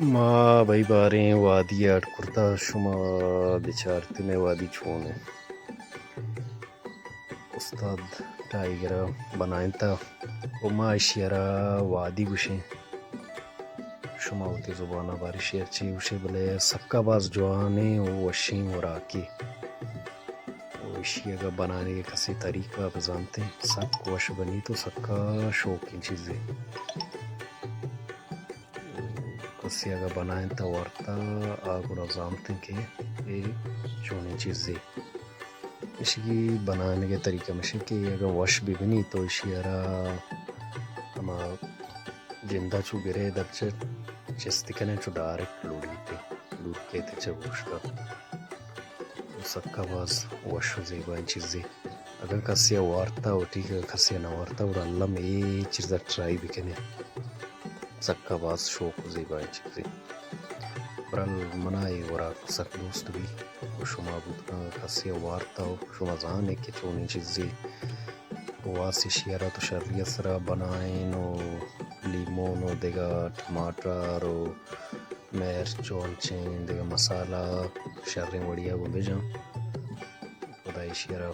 ما بھئی باریں وادی ءَ اڈ کرتہ، شما بچارت مئے وادی چون انت۔ استاد ٹائیگر ءَ بنائینتہ ءُ ما ایشی ءَ را وادی گوشیں۔ شما وتی زبان ءَ باریں ایشی ءَ چی گوشے، بلے سکا باز جوانیں ءُ وشیں وراکے۔ ءُ ایشی اگاں بنانگ ءِ کسے طریقہ بزانتیں، سک وش بنیت ءُ سکا شوکیں چیزے۔ کسے اگاں بنائینتہ وارتہ، آ گڑا زانتیں کہ اے چونیں چیزے۔ ایشی بنانگ ءِ طریقہ ہمیش انت کہ اگاں وش بہ بنی تو ایشی ءَ را ہما جندا چو گرے درچہ چست کنے، چو ڈائریکٹ لوڑیت، دور کیت چہ گوشت ءَ۔ سکا باز وش ءُ زیبائیں چیزے۔ اگاں کسے ءَ وارتہ ءُ ٹھیک، اگاں کسے ءَ نہ وارتہ، گڑا الم اے چیز ءَ ٹرائی بکنے۔ سکا باز شوک ءُ زیبائیں چیزے۔ برال منا اے وراک سک دوست بی ءُ شما بوت کن کسے ءَ وارتہ ءُ شما زانے کہ چونیں چیزے۔ ءُ واس ایشی ءَ را تو شری ءِ سرا بنائین ءُ لیمون ءُ دگہ ٹماٹر ءُ مرچ ءُ انچیں دگہ مسالہ شریں وڑی ءَ گوں بجن۔ خدا ایشی ءَ را